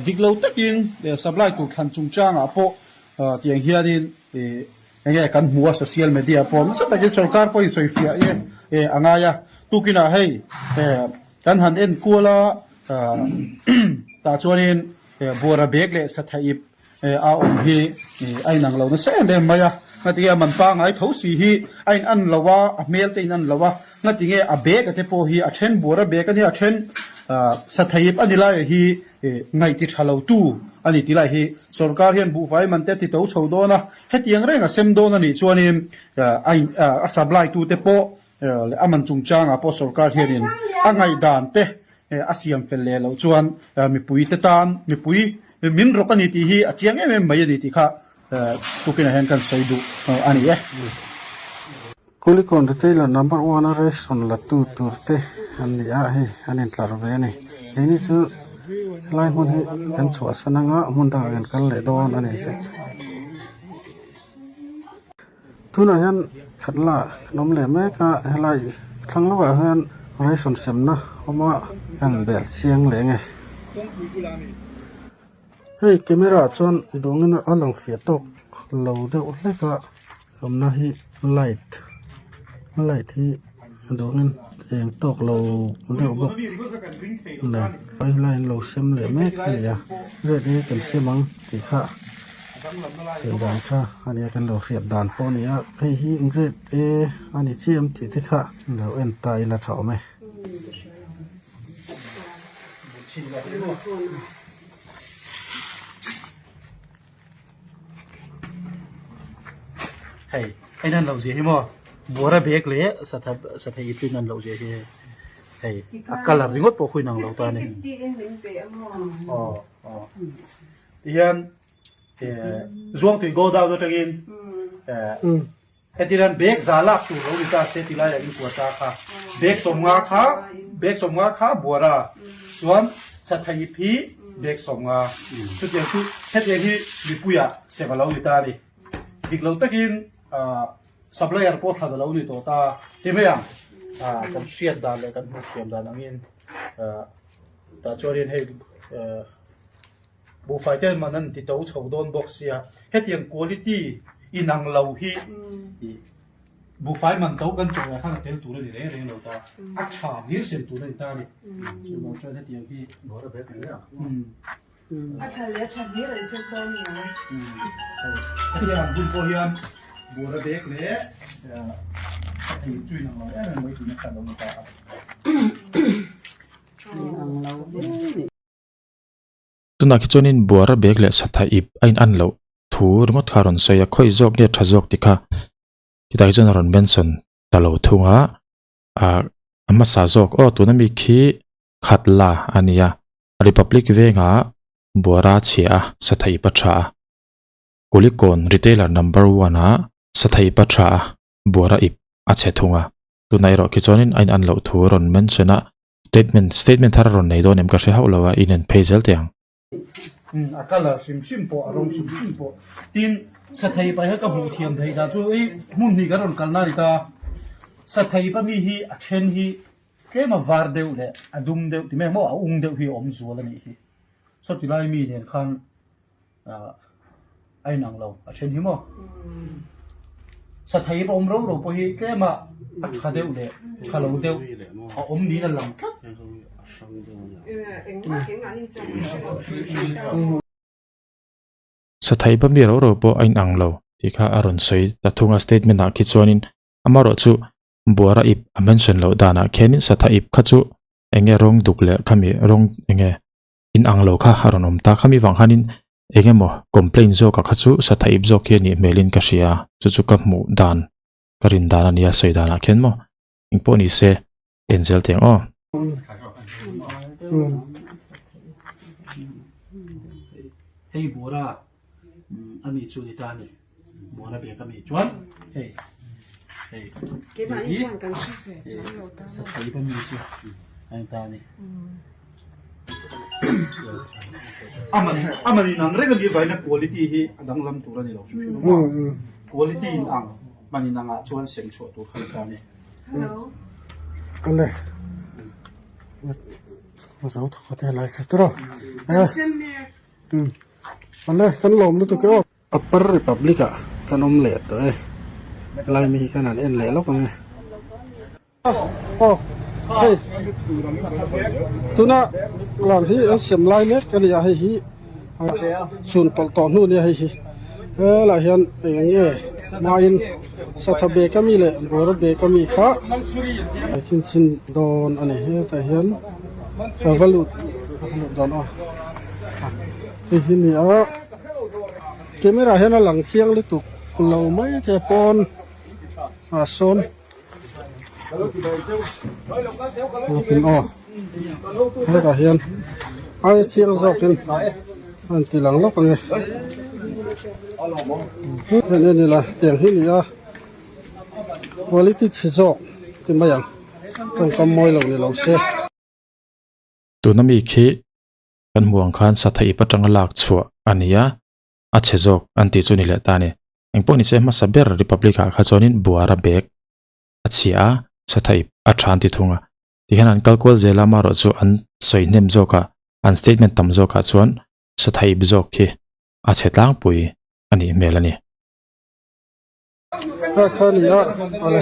B: Dik lo takin supply tur thlan chungchangah pawh tiang hianin eng nge kan hmu a, social media pawh nasa takin sorkar pawhin sawifiah e a ngai a. Tukinah hei kan han en kual a, tah chuanin buara bag leh sathaip a awm hi a inang lo nasa em em mai a. Ngatinge a man pangngai tho si hi a in an lo a, a hmel te in an lo a. Ngatinge a bag a te pawh hi a then buara bag a nia a then sathaip a ni lai hi ngaih ti tha lo tu a ni ti lai hi sorkar hian buhfai man te a ti to chho dawn a, hetiang reng a sem dawn a nih chuanin a in a supply tu te pawh leh a man chungchangah pawh sorkar hianin a ngaihdan te a siam fel leh loh chuan mipui te tan mipui min rawk a ni tih hi a chiang em em mai a ni tih kha tukinah hian kan sawi duh a ni e.
E: Kulikawn retailer number one a ration la tu tur te an ni a hei an intlar ve a ni keini chu helai hmun hi kan chhuahsan anga hmun dangah kan kal leh dawn a ni che tunah hian khatla kan awm leh mek a helai thlang lawkah hian ration semna awm a kan bel chiang leh nge. Hei camera ah chuan duangin a lang fiah tawk lo deuh hlek a awmna hi light light hi duangin eng tawk lo deuh bawk nen helai an lo sem leh mek a ni a red hi kan sem ang tih kha sawi dan kha a nia kan lo hriat dan pawh a ni a hei hi red e a ni chiam tih te kha lo en ta ila tha awm e.
B: Hei en an lo zia hi maw buara bag leh satha satha ip in an lo zia hi hei a colour ringawt pawh khuin ang lo ta a ni aw aw tihian eh zuangtui godown atangin eh Hetihian bag za lak tur lo ni ta se ti laiah in kua ta kha. Bag 50 kha bag 50 kha buara chuan sathaip hi bag 50. Chutiang chu hetiang hi mipuiah sem a lo ni ta a ni. Dik lo takin supplier pawh thlan a lo ni tawh ta ti mai ang. Kan hriat dan leh kan hmuh thiam dan angin tah chuanin hei Buhfai te man an ti to chho dawn bawk sia, hetiang quality inang lo hi buhfai man to kan chawh lah khan a tel tur a ni reng reng lo ta, a tha hlir sem tur a ni ta a ni. Chuvang chuan hetiang hi
F: A tha leh a tha hlir an sem dawn ni ang.
B: Hetiang an bun pawh hian buara bag leh a thei chu inang lo em em mai tih na kha a lo ni ta a.
F: Inang lo hle a ni.
C: Tunah khi chuanin buara bag leh satha ip a in an loh thu ringawt kha a rawn sawi a, khawi zawk nge tha zawk ti kha khitah hi chuan a rawn mention ta lo thung a, ah a hmasa zawk aw tuna mi khi khat la a nia Republic vengah buara a chhia a satha ip a tha a, Kulikawn retailer number one ah satha ip a tha a buara ip a chhe thung a, tunah erawh khi chuanin a in an loh thu a rawn mention a. Statement statement thar a rawn nei dawn em ka hre hauh lo a, in en phei zel teh ang.
B: A colour hrim hrim pawh a rawng hrim hrim pawh tin sathei pa hian ka hmuh thiam theih dan chu ei hmun hnih kan rawn kalna a ni ta sathei pa mi hi a then hi tlem a var deuh leh a dum deuh ti mai maw a ung deuh hi a awm zual a nih hi saw ti lai mi nen khan ah a inang lo a then hi maw sathei pawh awm ro ro pawh hi tlem a a tha deuh leh tha lo deuh a awm niin a lang tlat.
C: Sathei pa mi ro ro pawh a inang lo tih kha a rawn sawi ta thung a statement ah khi chuanin amaherawh chu buara ip a mention loh danah khianin satha ip kha chu eng nge rawng duk leh khami rawng eng nge in ang lo kha a rawn awm ta khami vang hianin eng emaw complaint zawk ah kha chu satha ip zawk hi a nih hmelin ka hria chu chu ka hmuh dan ka rin dan a nia sawi danah khian maw engpawh ni se en zel teh ang aw.
B: Hei bura a mi chu ni ta a ni. Buara bag a mi chuan hei hei hi sathei pa mi chu a ni ta a ni. A man a man inang reng a nih vaina quality hi a danglam tur a ni lo hrim hrim a maw quality inang man inang ah chuan sem chhuah tur kha a ni ta a ni.
E: Awle zo thawk te lai che tawh awle kan lawm lutuk e aw. Upper Republic ah kan awm leh tawh e, helai mi hi khan an en leh lawk ang e. Aw hei tuna lang hi an siam lai mek a ni a hei hi chhun pawlh tawh hnu nia hei hi helaiah hian eng nge hmain satha bag ami leh bawra bag ami kha a khin chhin dawn a ni hetah hian a va lut a va lut dawn aw hei hi a ni a. Camera hian a lang chiang lutuk lo mai te pawn ah sawn aw hetah hian ai chiang zawkin a rawn ti lang lawk ang e heng en ila tiang hi a ni a quality chhe zawk ti mai ang tawngkam mawi lo ni lo se.
C: Tuna mi khi Kan hmuh ang khan satha ip atanga lak chhuah a ni a, a chhe zawk an tih chu ni leh ta a ni. Engpawh ni se hmasa ber Republic ah kha chuanin buara bag a chhia a, satha ip a tha an ti thung a. Tihian an kal kual zel a, amaherawh chu an sawi hnem zawk a, an statement tam zawk ah chuan satha ip zawk khi a chhe tlangpui a nih hmel a ni.
E: Kha kha ni a awle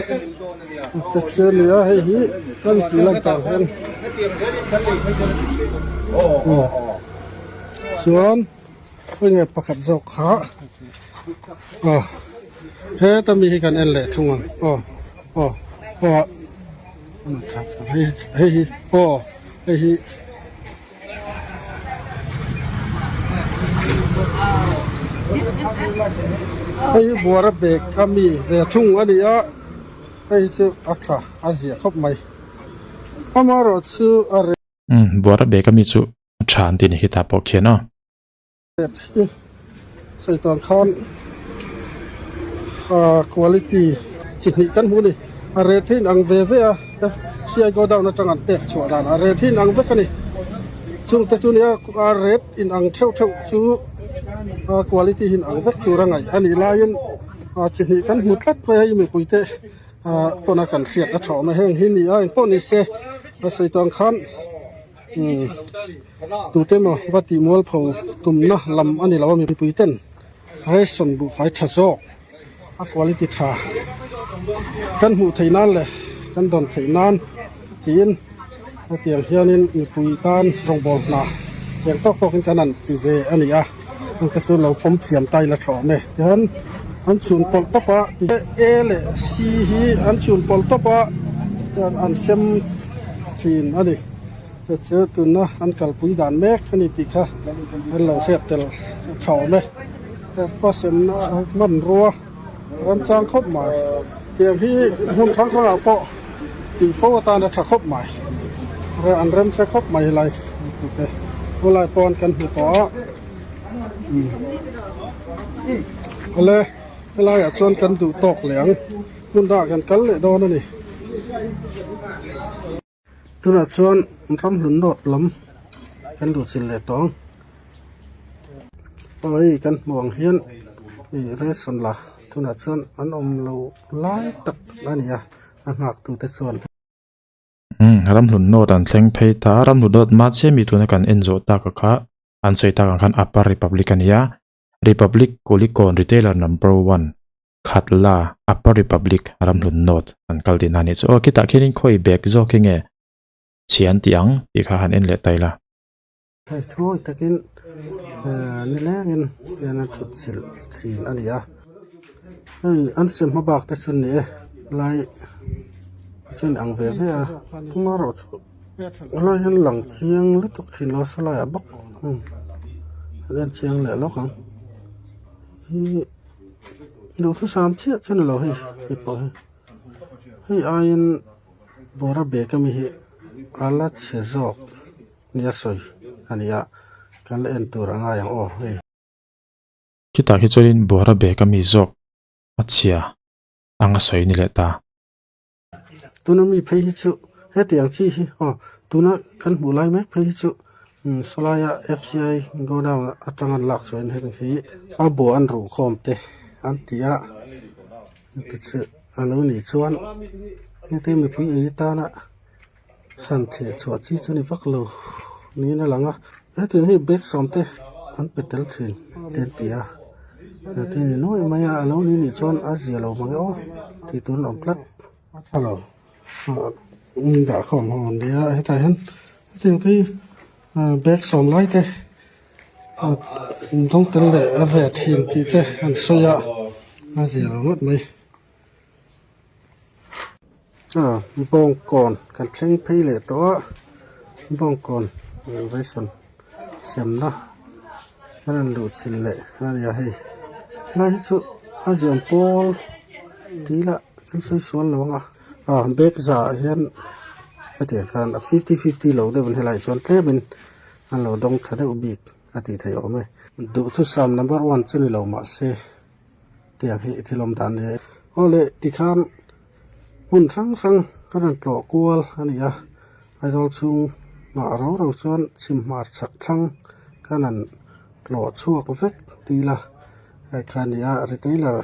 E: te chu a ni a hei hi kan tih lan tah hian chuan enge pakhat zawk kha aw heta mi hi kan en leh thung ang aw aw aw hei hi aw hei hi. Hei hi buara bag a mi ve thung a ni a hei hi chu a tha a zia khawp mai amaherawh chu a reh.
C: Umm buara bag a mi chu a tha an tih ni khi tah pawh khian aw.
E: Hi sawi tawn khan ah quality chi hnih kan hmu a ni a rate hi inang ve ve a CI godown atang an pek chhuah dan a rate hi inang vek a ni chung te chu nia a rate inang theuh theuh chu a quality hi inang vek tur a ngaih a nih laiin ah chi hnih kan hmu tlat mai a hei mipui te ah pawn a kan hriat a tha awm a heng hi ni a engpawh ni se a sawi tawn khan. Umm tute emaw va tih mualpho tumna lam a ni lo a mipui ten ration buhfai tha zawk a quality tha kan hmuh theih nan leh kan dawn theih nan tiin hetiang hianin mipui tan rawngbawl hna tiang tawk tawkin kan han ti ve a ni a hengte chu lo pawm thiam ta ila tha awm e tihian an chhun pawlh tawp a A leh C hi an chhun pawlh tawp a hian an sem thin a ni. Chu chu tuna an kalpui dan mek a ni tih kha an lo hriat tel tha awm e. Hepa semna hmanrua remchang khawp mai. Tiang hi hmun hrang hrangah pawh tih fo atan a tha khawp mai. An remhre khawp mai helai tute helai pawn kan hmu tawh a. Awle helaiah chuan kan duh tawk leh ang hmun dangah kan kal leh dawn a ni. Tunah chuan ramhlun nawt lam kan luh chilh leh tawh ang. Aw hei kan hmuh ang hian ih ration la tunah chuan an awm lo lai tak a ni a a nghak tu te chuan.
C: Umm ramhlun note an thleng phei ta a ramhlun note mahse mi tuna kan en zawh tak a kha an sawi tak ang khan upper republic a ni a republic kulikawn retailer number one khatla upper republic ramhlun note an kal tihna a nih chu aw khitah khianin khawi bag zawk hi nge chhia an tih ang tih kha han en leh ta ila.
E: Hei thuawi takin eh nilengin hian a thut chilh thin a ni a hei an sem hma bak te chu ni e lai chu in ang ve ve a amaherawhchu helai hian lang chiang lutuk thin lo a sawlai ah bawk umm an en chiang leh lawk ang hi duhthusam chiah chu a ni lo hei hei pawh hi hei aiin bawra bag ami hi a la chhe zawk. Nia sawi a ni a, kan la en tur a ngai ang aw hei.
C: Khitah khi chuanin Bawra bag a mi zawk a chhia ang a sawi ni leh ta.
E: Tuna mi phei hi chu heti ang chi hi aw tuna kan hmuh lai mek phei hi chu umm sawlaia F_C_I godown atanga an lak chuan heng hi a buah an ruh khawm te an ti a tichu a lo nih chuan heti mipui ei atana. Han theh chhuah chi chu ni vak lo niin a lang a hetiang hi bag sawm te an pe tel thin te an ti a heti ni nuai mai a a lo ni nih chuan a zia lo mang e aw tih tur an awm tlat a lo dah khawm ho an nia hetah hian hetiang te hi bag sawm lai te dawng tel leh a ve thin tih te an sawi a a zia lo ngawt mai. Aw bawngkawn kan thleng phei leh tawh a bawngkawn ration semna a rawn luh chilh leh a nia hei helai hi chu a zian pawl tih lah kan sawi sual lo ang a aw bag zah ah hian hetiang khan a fifty fifty lo deuh in helai chuan tlem in an lo dawng tha deuh bik a tih theih awm e duhthusam number one chu ni lo mahse. Tiang hi thil awm dan nia. Aw le tikhan hmun hrang hrang ka rawn tlawh kual a ni a, Aizawl chhung nghah ro ro chuan chhim hmar chhak thlang ka rawn tlawh chhuak vek ti ila hei kha a ni a, retailer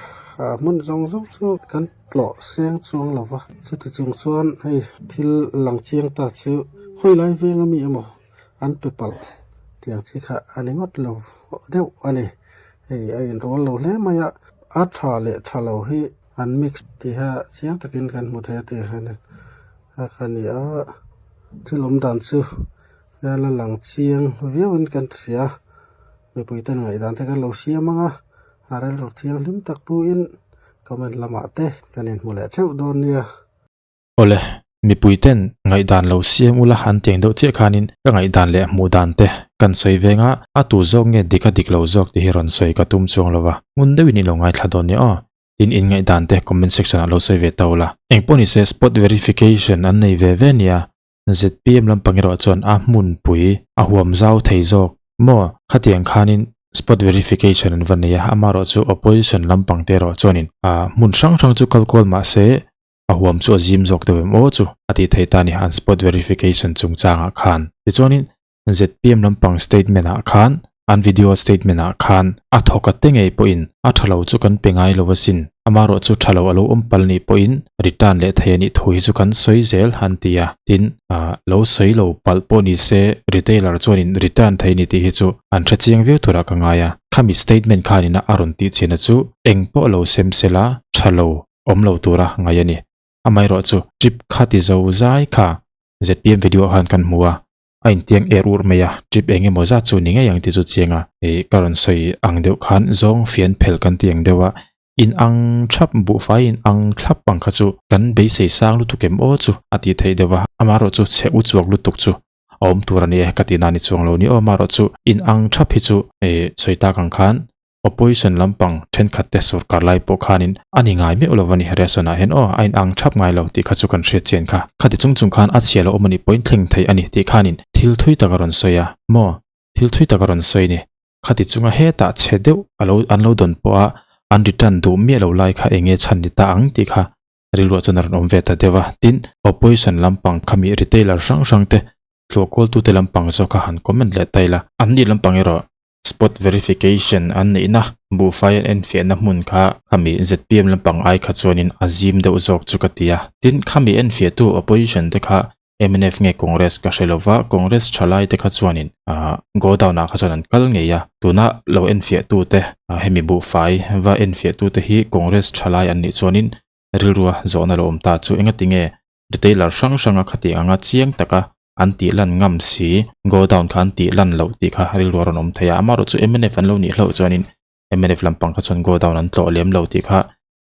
E: hmun zawng zawng chu kan tlawh seng chuang lo va, chuti chung chuan hei thil lang chiang ta chu khawi lai veng ami emaw an pe palh tiang chi kha a ni ngawt lo deuh a ni. Hei a inrual lo hle mai a, a tha leh tha lo hi an mix tiha chiang takin kan hmu thei a tih hianin a ka ni a, thil awm dan chu a la lang chiang viauin kan hria, mipui ten ngaihdan te kan lo siam ang a, a rilru thianghlim tak puiin comment lamah te kan inhmu leh theuh dawn nia.
C: Awle, mipui ten ngaihdan lo siam ula an tiang deuh chiah khanin ka ngaihdan leh hmuh dan te kan sawi veng a, a tu zawk nge dik a dik lo zawk tih hi rawn sawi ka tum chuang lo va, ngun deuhin i lo ngaithla dawn nia aw. Tin in ngaihdan te comment section ah lo sawi ve ta ula. Engpawh nise spot verification an nei ve ve nia, zpm lampang erawh chuan a hmunpui a huam zau thei zawk maw? Khatiang khanin spot verification an va nei a, amaherawhchu opposition lampang te erawh chuanin a hmun hrang hrang chu kal kual mahse a huam chu a zim zawk deuh em aw chu a tih theih ta a ni an spot verification chungchangah khan. Tichuanin zpm lampang statement ah khan an video statement ah khan a thawk a te ngei pawhin a tha lo chu kan pe ngai lo asin amaherawh chu tha lo a lo awm pal nih pawhin return leh thei a nih thu hi chu kan sawi zel an ti a tin ah lo sawi lo palh pawh ni se retailer chuanin return thei a ni tih hi chu an hre chiang viau turah ka ngai a khami statement khanin a rawn tih chin a chu eng pawh lo sem sela tha lo awm lo tura ngaih a ni. Amaherawh chu trip kha ti zo zai kha zpm video ah khan kan hmu a, a intiang er ur mai a, trip eng emaw zat chu ni ngei ang tih chu chiang a, ih ka rawn sawi ang deuh khan zawng fian phel kan ti ang deuh a, in ang thap buhfai in ang thlap ang kha chu kan beisei sang lutuk em aw chu a tih theih deuh a, amaherawh chu chhe u chuak lutuk chu a awm tur a ni e ka tih nan i chuang lo ni aw, amaherawh chu in ang thap hi chu ih sawi tak ang khan Opposition lampang thenkhat te sorkar lai pawh khanin a ni ngai meuh lo a ni ration ah hian aw a in ang thap ngai lo tih kha chu kan hriat chian kha. Khati chung chung khan a chhia lo awm a nih pawhin thleng theih a ni tih khanin thil thui tak a rawn sawi a maw thil thui tak a rawn sawi ni. Khati chunga hetah chhe deuh a lo an lo dawn pawh a an return duh miah lo lai kha eng nge chhan ni ta ang tih kha rilruah chuan a rawn awm ve ta deuh a. Tin, opposition lampang khami retailer hrang hrang te tluah kawltute lampang zawk kha han comment leh ta ila. An ni lampang erawh. Spot verification an neihna buhfai an enfiahna hmun kha khami zpm lampang ai kha chuanin a zim deuh zawk chu ka ti a. Tin, khami enfiahtu opposition te kha mnf nge Congress ka hre lova, Congress thalai te kha chuanin ah godown ah kha chuan an kal ngei a. Tuna lo enfiahtu te hemi buhfai va enfiahtu te hi Congress thalai an nih chuanin rilrua zawhna lo awm ta chu engatinge retailer hrang hranga khati anga chiang taka an tih lan ngam si, godown kha an tih lan loh tih kha rilru a rawn awm thei a, amaherawh chu mnf an lo nih hlauh chuanin mnf lampang kha chuan godown an tlawh lem lo tih kha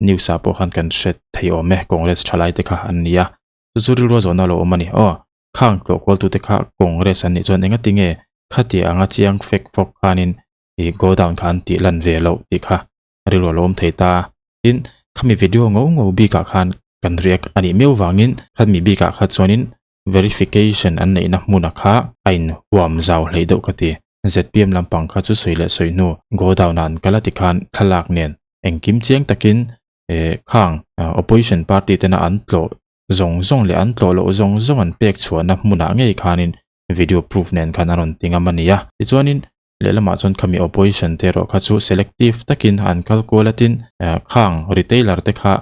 C: news ah pawh khan kan hre thei awm e, Congress thalai te kha an ni a, chu chu rilrua zawhna a lo awm a ni. Aw, khang tlawh kual tute kha Congress an nih chuan engatinge khati anga chiang fek fawk khanin ih godown kha an tih lan ve loh tih kha rilru a lo awm thei ta. Tin, khami video ngo ngo bikah khan kan react a nih miau vangin khami bikah kha chuanin verification an neihna hmuna kha a inhuam zau hleih deuh ka ti. Zpm lampang kha chu sawi leh sawi hnu godown ah an kal a tikhan thlalak nen engkim chiang takin eh khang opposition party tena an tlawh zawng zawng leh an tlawh loh zawng zawng an pek chhuahna hmunah ngei khanin video proof nen khan a rawn ti ngam a ni a. Tichuanin lehlamah chuan khami opposition te erawh kha chu selective takin an kal kual a tin khang retailer te kha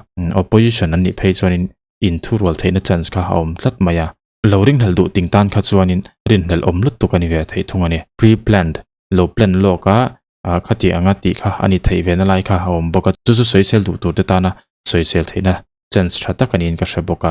C: opposition an nih phei chuanin inthurual theihna chance kha a awm tlat mai a. Lo ringhlel duh ting tan kha chuanin rinhlel awm lutuk a ni ve theih thung a ni. Pre-planned, lo plan lawk a, khati anga tih kha a ni theih ve na lai kha a awm bawk a, chu chu sawisel duh tur te tana sawisel theihna chance tha tak a niin ka hre bawk a.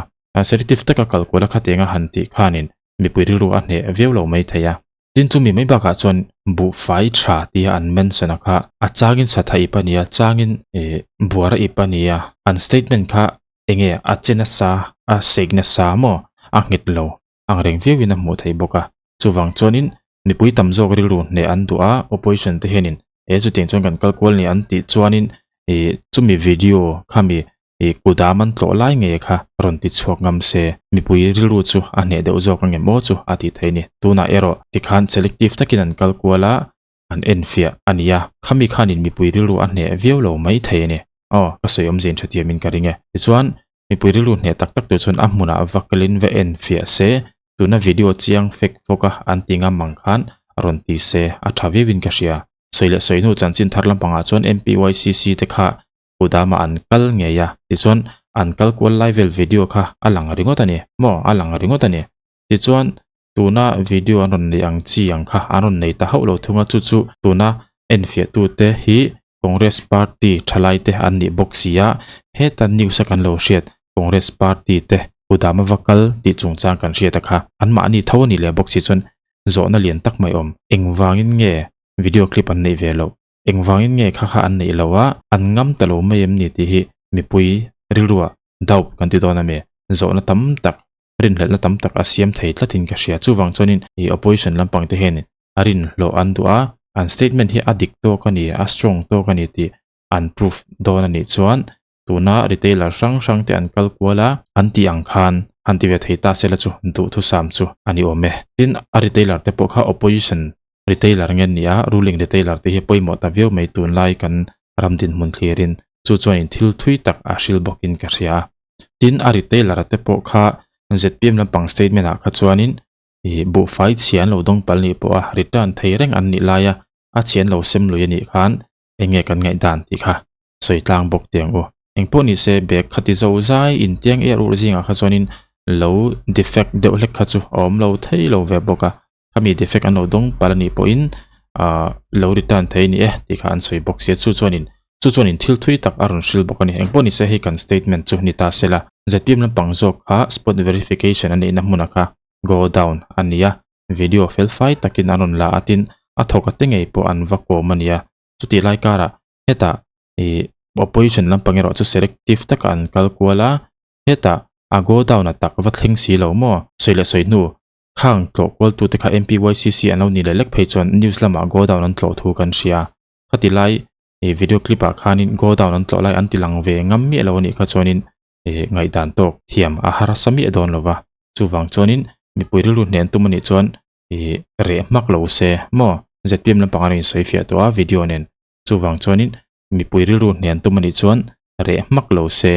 C: Selective taka kal kual a khati anga han tih khanin mipui rilru a hneh viau lo mai thei a. Tin chumi mai bakah chuan buhfai tha tia an mention a kha a changin satha ip a nia changin ih buara ip a nia an statement kha enge a che nasa a shake nasa maw a nghet lo ang reng viauin a hmuh theih bawk a chuvang chuanin mipui tam zawk rilru hneh an duh a opposition te hianin he chutiang chuan kan kal kual ni an tih chuanin ih chumi video khami Ih kudam an tlawh lai ngei kha rawn ti chhuak ngam se, mipui rilru chu a hneh deuh zawk angem aw chu a ti thei ni. Tunah erawh tikhan selective takin an kal kual a, an enfiah a ni a, khami khanin mipui rilru a hneh viau lo mai thei a ni. Aw, ka sawi awmzia in hrethiamin ka ring e. Tichuan, mipui rilru hneh tak tak tur chuan a hmunah va kalin va enfiah se, tuna video chiang fek fawk a an ti ngam ang khan rawn ti se a tha viauin ka hria. Sawi leh sawi hnu chanchin thar lampangah chuan MPYCC te kha Kudama an kal ngei a, tichuan an kal kual lai vel video kha a lang ringawt a ni maw? A lang ringawt a ni. Tichuan tuna video an rawn nei ang chi ang kha an rawn nei ta hauh lo thung a, chu chu tuna enfiahtute hi Congress party thalai te an nih bawk si a, heta news a kan lo hriat Congress party te Kudama va kal tih chungchang kan hriat a kha anmahni tho a nih leh bawk si chuan zawhna lian tak mai awm. Engvangin nge video clip an neih ve loh? Engvangin nge kha kha an neih lo a, an ngam ta lo mai em ni tih hi mipui rilruah doubt kan ti dawn a mi? Zawhna tam tak, rinhlelhna tam tak a siam thei tlatin ka hria. Chuvang chuanin ih opposition lampang te hianin a rinhlawh an duh a, an statement hi a dik tawk a ni, a strong tawk a ni tih an proof dawn a nih chuan tuna retailer hrang hrang te an kal kual a, an tih ang khan han ti ve thei ta sela chu duhthusam chu a ni awm e. Tin, a retailer te pawh kha opposition Retailer nge ni a, ruling retailer te hi pawimawh ta viau mai tunlai kan ram dinhmun thlirin chu chuanin thil thui tak a hril bawkin ka hria a. Tin, a retailer te pawh kha zpm lampang statement ah kha chuanin ih buhfai chhia an lo dawng pal nih pawh a return thei reng an nih laia a chhia an lo sem lui a nih khan eng nge kan ngaihdan tih kha sawi tlang bawk teh ang u. Engpawh ni se bag kha ti zo zai intiang er ur zingah kha chuanin lo defect deuh hlek kha chu a awm lo thei lo ve bawk a. Khami defect an lo dawng palh a nih pawhin ah lo return thei a ni e tih kha an sawi bawk sia chu chuanin chu chuanin thil thui tak a rawn hril bawk a ni. Engpawh ni se hei kan statement chu ni ta se la zpm lampang zawk kha spot verification a nihna hmunah kha go down a ni a video fel fai takin an rawn la a tin a thawk a te ngei pawh an va kawm a ni a chutih lai karah hetah ih opposition lampang erawh chu selective taka an kal kual a hetah a go down a tak va thleng si lo maw sawi leh sawi hnu Khang tlawh kualtute kha MPYCC an lo nih leh lek phei chuan news lamah godown an tlawh thu kan hria. Khati lai ih video clip ah khanin godown an tlawh lai an ti lang ve ngam miah lo a nih kha chuanin ih ngaihdan tawk thiam a harsa miah dawn lo va. Chuvang chuanin mipui rilru hnen tum a nih chuan ih reh hmak lo se maw zpm lampang a rawn insawi fiah tawh a video nen. Chuvang chuanin mipui rilru hnen tum a nih chuan reh hmak lo se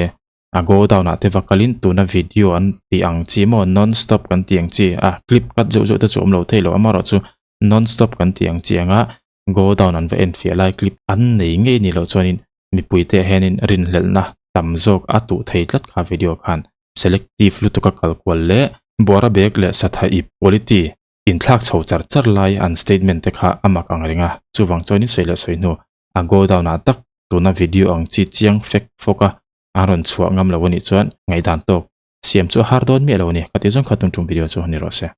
C: A go down ah te va kalin tuna video an tih ang chi maw non stop kan tih ang chi a clip cut zeuh zeuh te chu awm lo thei lo amaherawh chu non stop kan tih ang chi anga. Godown an va enfiah lai clip an nei ngei ni loh chuanin mipuite ah hianin rinhlelhna tam zawk a tuh thei tlat kha video khan selective lutuk a kal kual leh buara bag leh satha ip quality inthlak chho char char lai an statement te kha a mak ang reng a, chuvang chuanin sawi leh sawi hnu a godown ah tak tuna video ang chi chiang fek fawk a an rawn chhuah ngam lo anih chuan ngaihdan tawk siam chu a har dawn miah lo a ni ka tih zawng kha tum tum video chu ni rawh se.